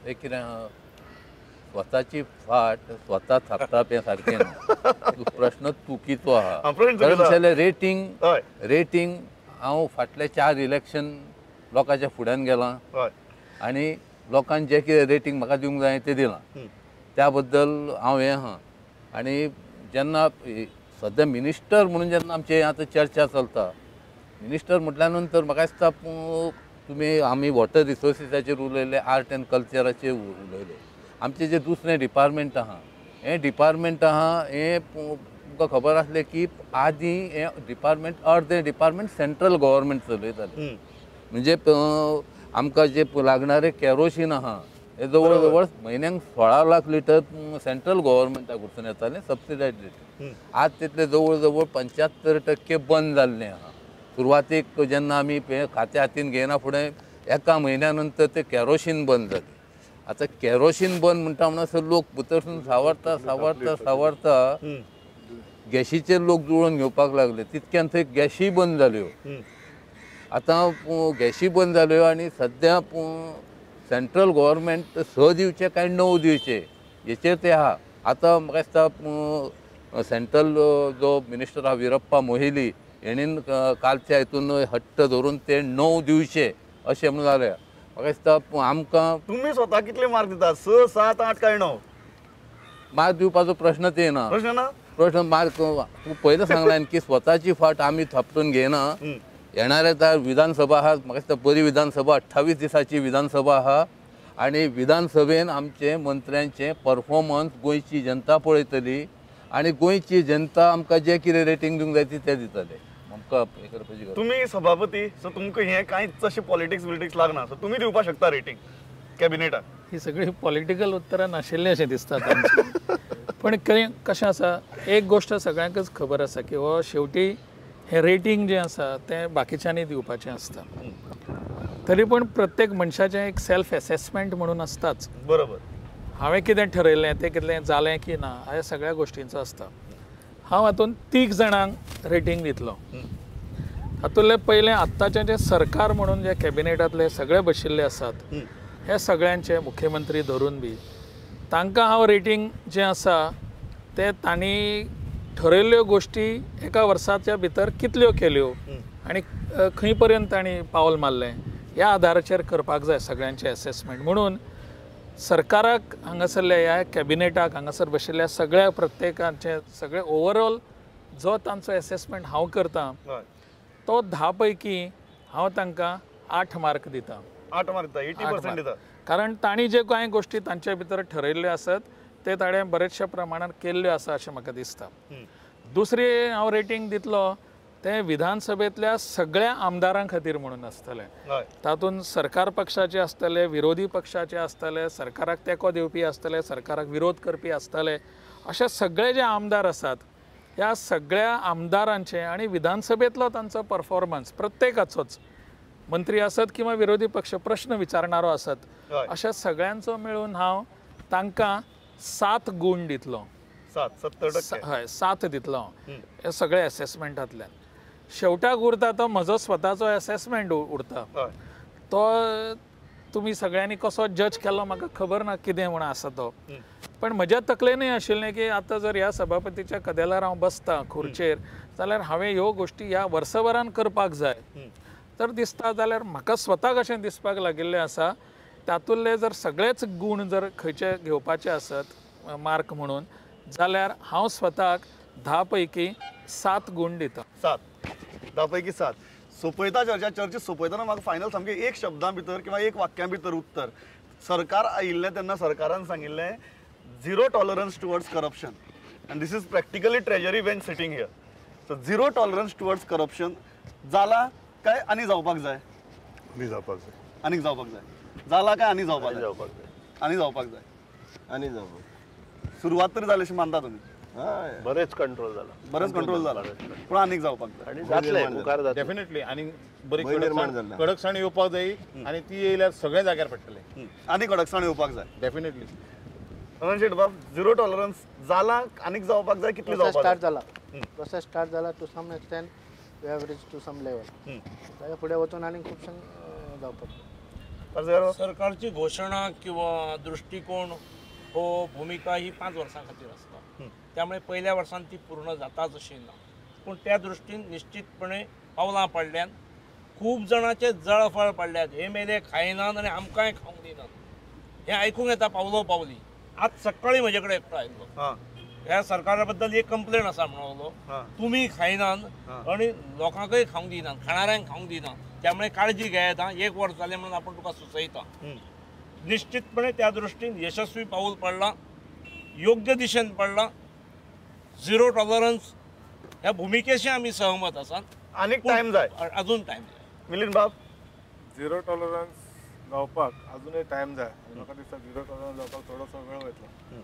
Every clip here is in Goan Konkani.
एक कितें आहा, स्वताची फाट स्वता थापताप हें सारकें न्हू. प्रश्न चुकीचो आहा. कारण रेटींग रेटींग हांव फाटले 4 इलेक्शन लोकांच्या फुड्यान गेलां आनी लोकांनी जें कितें रेटींग म्हाका दिवंक जाय तें दिलां, त्या बद्दल हांव हें आहा. आनी जेन्ना सद्या मिनिस्टर म्हणून जेन्ना आमचे आतां चर्चा चलता, मिनिस्टर म्हटल्या नंतर म्हाका दिसता तुमी आमी वॉटर रिसोर्सिसाचेर उलयले, आर्ट एंड कल्चराचेर उलयले, आमचें जें दुसरें डिपार्टमेंट आहा हें डिपार्टमेंट आहा हें तुमकां खबर आसलें की आदीं हें डिपार्टमेंट अर्दें डिपार्टमेंट सेंट्रल गव्हर्मेंट चलयतालें. म्हणजे आमकां जें लागणारें कॅरोशीन आहा हें जवळ जवळ म्हयन्याक 16 लाख लिटर सेंट्रल गव्हर्मेंटा कडसून येतालें सबसिडायज रेट. आज तितलें जवळ जवळ 75% बंद जाल्लें आहा. सुरवातीक जेन्ना आमी हें खातें हातीन घेयना फुडें एका म्हयन्या नंतर तें कॅरोशीन बंद जालें. आतां कॅरोशीन बंद म्हणटा म्हणसर लोक भितरसून सावरता सावरता सावरता गॅशीचेर लोक जुळोवन घेवपाक लागले, तितक्यान थंय गॅशी बंद जाल्यो. आतां गॅशी बंद जाल्यो आनी सद्या सेंट्रल गव्हर्मेंट 6 दिवचे काय 9 दिवचे हेचेर ते आहा. आतां म्हाका दिसता सेंट्रल जो मिनिस्टर आहा वीरप्पा मोहिली हेणीन कालच्या हितून हट्ट धरून ते 9 दिवचे अशें म्हणून जालें. म्हाका दिसता आमकां तुमी स्वता कितले मार्क दिता, 6, 7, 8 काय 9 मार्क दिवपाचो प्रश्नच येना. प्रश्न ना, प्रश्न मार्क तूं पयलीं सांगलां की स्वताची फाट आमी थापटून घेयना. येणाऱ्या विधानसभा आहा, म्हाका दिसता बरी विधानसभा 28 दिसांची विधानसभा आहा आनी विधानसभेन आमचे मंत्र्यांचे परफॉर्मन्स गोंयची जनता पळयतली आनी गोंयची जनता आमकां जें कितें रेटींग दिवंक जाय तें दितले. आमकां हें करपाची गरज. तुमी सभापती, सो तुमकां हें कांयच अशें पॉलिटिक्स बिलिटिक्स लागना, सो तुमी दिवपाक शकता रेटींग कॅबिनेटाक. ही सगळी पॉलिटिकल उत्तरां नाशिल्लीं अशें दिसता. पण कशें आसा, एक गोश्ट सगळ्यांकच खबर आसा की हो शेवटी हें रेटींग जें आसा तें बाकीच्यांनी दिवपाचें आसता. तरी पण प्रत्येक मनशाचें एक सेल्फ एसेसमेंट म्हणून आसताच. बरोबर, हांवें कितें ठरयलें तें कितलें जालें की ना ह्या सगळ्या गोश्टींचो आसता. हांव हातूंत 3 जाणांक रेटींग दितलो. हातूंतलें पयलें आत्ताचें जें सरकार म्हणून जे कॅबिनेटांतले सगळे बशिल्ले आसात हे सगळ्यांचे मुख्यमंत्री धरून बी तांकां हांव रेटींग जें आसा तें तांणी ठरयल्ल्यो गोश्टी एका वर्साच्या भितर कितल्यो केल्यो आनी खंय पर्यंत तांणी पावल मारलें ह्या आदाराचेर करपाक जाय सगळ्यांचें एसेसमेंट. म्हणून सरकाराक हांगासरल्या ह्या कॅबिनेटाक हांगासर बशिल्ल्या सगळ्या प्रत्येकाचें सगळे ओवरऑल जो तांचो एसेसमेंट हांव करतां तो 10 पैकी हांव तांकां 8 मार्क दिता. 8 मार्क दिता, 80% दिता. कारण तांणी जे कांय गोश्टी तांचे भितर ठरयल्ल्यो आसत ते ताणें बरेचशा प्रमाणान केल्ल्यो आसा अशें म्हाका दिसता. दुसरी हांव रेटींग दितलो तें विधानसभेंतल्या सगळ्या आमदारां खातीर म्हणून आसतलें. तातूंत सरकार पक्षाचे आसतले, विरोधी पक्षाचे आसतले, सरकाराक तेंको दिवपी आसतले, सरकाराक विरोध करपी आसतले, अशे सगळे जे आमदार आसात ह्या सगळ्या आमदारांचे आनी विधानसभेंतलो तांचो परफॉर्मन्स प्रत्येकाचोच, मंत्री आसत किंवा विरोधी पक्ष प्रश्न विचारणारो आसत, अशा सगळ्यांचो मेळून हांव तांकां 7 गूण दितलो. 70%. हय, 7 दितलो हे सगळे एसेसमेंटांतल्यान. शेवटाक उरता तो म्हजो स्वताचो एसेसमेंट उरता, तो तुमी सगळ्यांनी कसो जज केलो म्हाका खबर ना कितें म्हूण आसा तो, पण म्हज्या तकलेनूय आशिल्लें की आतां जर ह्या सभापतीच्या कदेलार हांव बसता खुर्चेर जाल्यार हांवें ह्यो गोश्टी ह्या वर्सभरान करपाक जाय. तर दिसता जाल्यार म्हाका स्वताक अशें दिसपाक लागिल्लें आसा तातूंतले जर सगळेच गूण जर खंयचे घेवपाचे आसत मार्क म्हणून जाल्यार हांव स्वताक 10 पैकी 7 गूण दिता. 7, 10 पैकी 7. सोंपयता चर्चा, चर्चा सोंपयतना म्हाका फायनल सामकें एक शब्दां भितर किंवा एक वाक्यां भितर उत्तर. सरकार आयिल्लें तेन्ना सरकारान सांगिल्लें zero tolerance towards corruption, and this is practically treasury bench sitting here. So zero tolerance towards corruption जाला काय आनी जावपाक जाय? आनी जावपाक जाय. आनीक जावपाक जाय. जाला काय आनी जावपाक जाय? आनी जावपाक जाय. आनी जावपाक. सुरवात तरी जाली अशें मानता तुमी? बरेच कंट्रोल जाला, बरेच कंट्रोल जाला, पूण आनीक जावपाक जाय. आनी जातलें, मुखार जातलें डेफिनेटली. आनी बरी कडकसाण येवपाक जाय आनी ती येयल्यार सगळ्या जाग्यार पडटलें. आनी कडकसाण येवपाक जाय डेफिनेटली. रमण शेट बाब, झिरो टॉलरन्स जाला आनीक जावपाक जाय, कितले जावपाक स्टार्ट जाला? प्रोसेस स्टार्ट जाला to some extent, we have reach to some level. ताच्या फुडें वचून आनीक खुबशें जावपाक जाय. सरकारची घोशणा किंवा दृष्टिकोन हो भूमिका ही 5 वर्सां खातीर आसता, त्यामुळे पहिल्या वर्सान ती पूर्ण जाताच अशी ना, पूण त्या दृष्टीन निश्चितपणे पावलां पडल्यान खूब जाणांचे जळफळ पडल्यात. हे मेले खायनात आनी आमकांय खावंक दिनात हें आयकूंक येता पावलो पावली. आज सकाळी म्हजे कडेन एकटो आयलो, ह्या सरकारा बद्दल एक कंप्लेन आसा म्हणलो, तुमी खायनात आनी लोकांकय खावंक दिनात, खाणाऱ्यांक खावंक दिनात, त्यामुळे काळजी घेयात. एक वर्स जालें म्हणून आपूण तुका सुचयता. निश्चितपणे त्या दृष्टीन यशस्वी पाऊल पडला, योग्य दिशेन पडला. झिरो टॉलरन्स ह्या भुमिकेशी आमी सहमत आसात. आनीक टायम जाय, अजून टायम जाय. मिलिंद बाब, झिरो टॉलरन्स जावपाक अजूनय टायम जाय. म्हाका दिसता झिरो टॉलरन्स जावपाक थोडोसो वेळ वयतलो.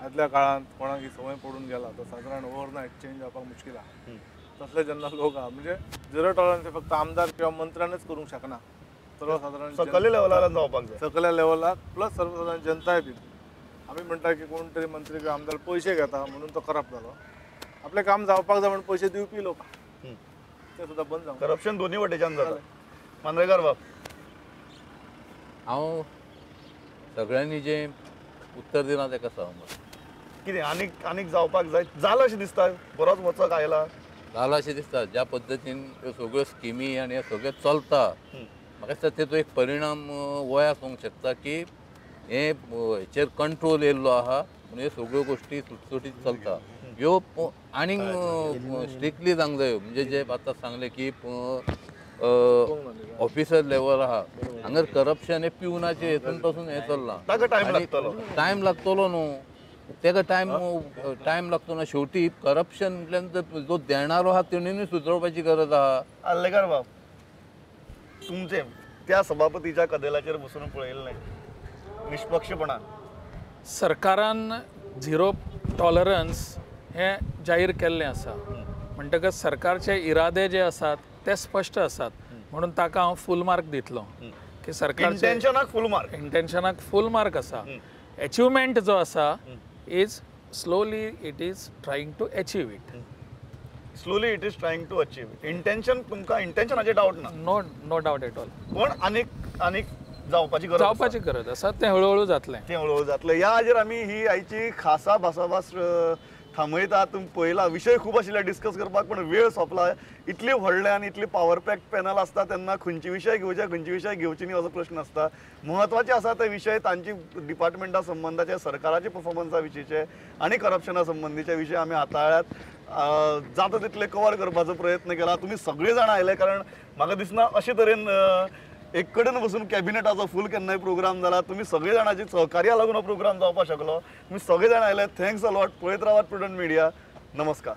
आदल्या काळांत कोणाक ही संवय पडून गेला तो सादारण ओवरनायट चेंज जावपाक मुश्कील आहा. तसले जेन्ना लोक आहा म्हणजे झिरो टॉलरन्स फक्त आमदार किंवा मंत्र्यानच करूंक शकना, सर्वसाधारण सकयल्या लेवलार जावपाक जाय, सकयल्या लेवलाक प्लस सर्वसाधारण जनताय बी. आमी म्हणटा की कोण तरी मंत्री किंवा आमदार पयशे घेता म्हणून तो करप्ट जालो, आपलें काम जावपाक जाय म्हणून पयशे दिवपी लोक ते सुद्दां बंद जावंक. करप्शन दोन्ही वटेच्यान जाता. मांद्रेकार बाब, हांव सगळ्यांनी जें उत्तर दिलां तेका सहमत. कितें आनीक आनीक जावपाक जाय जालां अशें दिसता? बरोच वचक आयला जाला अशें दिसता. ज्या पद्दतीन ह्यो सगळ्यो स्किमी आनी हें सगळें चलता, म्हाका दिसता तेचो एक परिणाम वय आसूंक शकता की हें हेचेर कंट्रोल येयल्लो आहा म्हणून ह्यो सगळ्यो गोश्टी सुटसुटीत चलता. ह्यो आनीक स्ट्रिक्टली जावंक जायो. म्हणजे जे आतां सांगलें की ऑफिसर लेवल आहा, हांगर करप्शन हें पिवनाचें हेतून पासून हें चल्लां. ताका टायम लागतलो, टायम लागतलो न्हू तेका टायम टायम लागतो ना. शेवटी करप्शन म्हटल्यार जो देणारो आहा तेणेनूय सुदरोवपाची गरज आहा. आर्लेकार बाब, तुमचें त्या सभापतीच्या कदेलाचेर बसून पळयल्लें निष्पक्षपणान सरकारान झिरो टॉलरन्स हें जाहीर केल्लें आसा, म्हणटकच सरकारचे इरादे जे आसात ते स्पश्ट आसात, म्हणून ताका हांव फूल मार्क दितलो की सरकारचे इंटेन्शनाक फूल मार्क, इंटेन्शनाक फूल मार्क आसा. एचिवमेंट जो आसा is slowly it is trying to achieve it. Slowly it is trying to achieve it. Intention तुमकां इंटेन्शनाचेर डावट ना? No, no doubt at all. पण आनीक आनीक जावपाची गरज, जावपाची गरज आसा, तें हळूहळू जातलें, तें हळूहळू जातलें. ह्या हाजेर आमी ही आयची खासा भासाभास थांबयता. तुमी पळयला विशय खूब आशिल्ले डिस्कस करपाक, पण वेळ सोंपला. इतली व्हडलें आनी इतली पावर पॅक पॅनल आसता तेन्ना खंयचे विशय घेवचे खंयचे विशय घेवचे न्ही असो प्रश्न आसता. म्हत्वाचे आसा ते विशय तांची डिपार्टमेंटा संबंदाचे, सरकाराचे परफॉर्मन्सा विशींचे आनी करप्शना संबंदीचे विशय आमी हाताळ्यात. जाता तितले कवर करपाचो प्रयत्न केला. तुमी सगळे जाणां आयले कारण म्हाका दिसना अशे तरेन एक कडेन बसून कॅबिनेटाचो फूल केन्नाय प्रोग्राम जाला. तुमी सगळे जाणांची सहकार्या लागून हो प्रोग्राम जावपाक शकलो. तुमी सगळे जाण आयले, thanks a lot. पळयत रावात प्रुडंट मिडिया. नमस्कार.